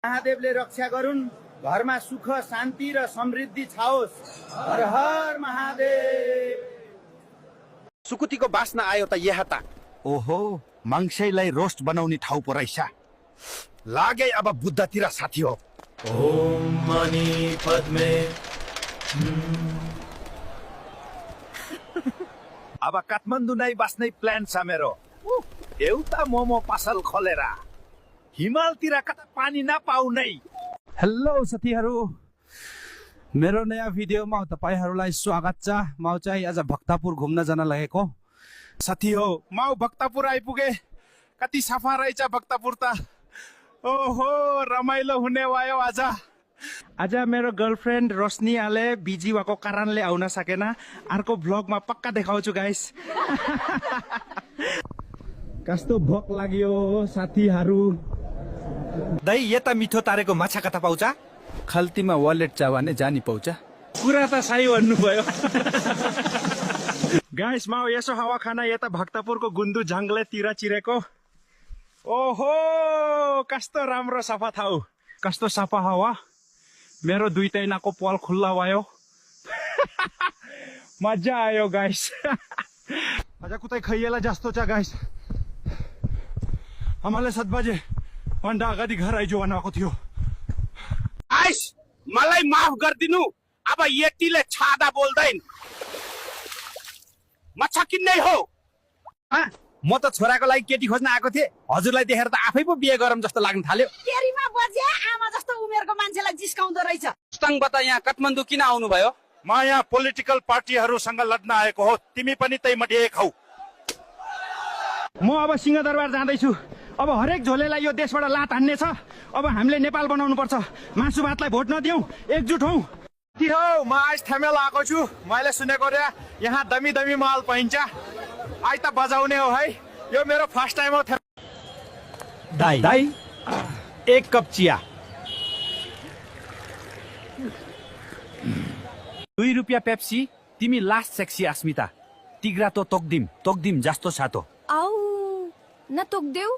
महादेवले रक्षा गरून्, घरमा सुख शान्ति र समृद्धि छाओस्। हर हर महादेव। सुकुटीको बास्ना आयो त यहाँ त। ओहो, माङ्सैलाई रोस्ट बनाउने ठाउँ पो रहेछ। लागे अब बुद्धतिर साथी हो। ओम मणि पद्मे। अब काठमाडौँ नै बस्ने प्लान छ मेरो। एउटा मोमो पसल खोलेर हिमालतिर कता पानी नपाउ नै। हेलो साथीहरू, मेरो नयाँ भिडियोमा तपाईहरूलाई स्वागत छ। म चाहिँ आज भक्तपुर घुम्न जान लागेको साथी हो। म भक्तपुर आइपुगे। कति सफा रहेछ भक्तपुर त। ओहो, रमाइलो हुने भयो आज। आज मेरो गर्लफ्रेन्ड रोशनीले बिजी भएको कारणले आउन सकेन। अर्को भ्लगमा पक्का देखाउँछु गाइस। कस्तो भोक लाग्यो साथीहरू। दाइ, यता मिठो तारेको माछा कता पाउँछ? खल्तीमा वालेट छ भने जानी पाउँछ। कुरा त सही भन्नुभयो। गाइस, म यसो हावा खाना यता भक्तपुरको गुन्दु जङ्गलतिर चिरेको। ओहो, कस्तो राम्रो सफा ठाउँ, कस्तो सफा हावा। मेरो दुई तैनाको पल खुल्ला भयो। मजा आयो गाइस। आज कुतै खैएला जस्तो छ गाइस। आमाले 7 बजे भन्दा अगाडि घर आइजो भनेको थियो। आइस, मलाई माफ गरिदिनु। अब यतिले छादा बोल्दैन। माछा किन्नै हो। म त छोराको लागि केटी खोज्न आएको थिएँ। हजुरलाई देखेर त आफै पो बिहे गरौँ जस्तो लाग्न थाल्यो। केरीमा बजे आमा जस्तो उमेरको मान्छेलाई जिस्काउँदो रहेछ। मुस्ताङबाट यहाँ काठमाडौँ किन आउनु भयो? म यहाँ पोलिटिकल पार्टीहरूसँग लड्न आएको हो। तिमी पनि त्यही मध्ये एक हौ। म अब सिंहदरबार जाँदैछु। अब हरेक झोलेलाई यो देशबाट लात हान्ने छ। अब हामीले नेपाल बनाउनु पर्छ। मासु भातलाई भोट नदिउँ, एकजुट हौ। हो, म आज थमेल आएको छु। मैले सुनेको रे यहाँ दमी दमी माल पाइन्छ। आज त बजाउने हो है। यो मेरो फर्स्ट टाइम हो। दाइ, एक कप चिया। 2 रुपियाँ पेप्सी। तिमी लास्ट सेक्सी अस्मिता। तिग्रा तो तोक्दिम जस्तो छ त। आउ न तोक्देऊ।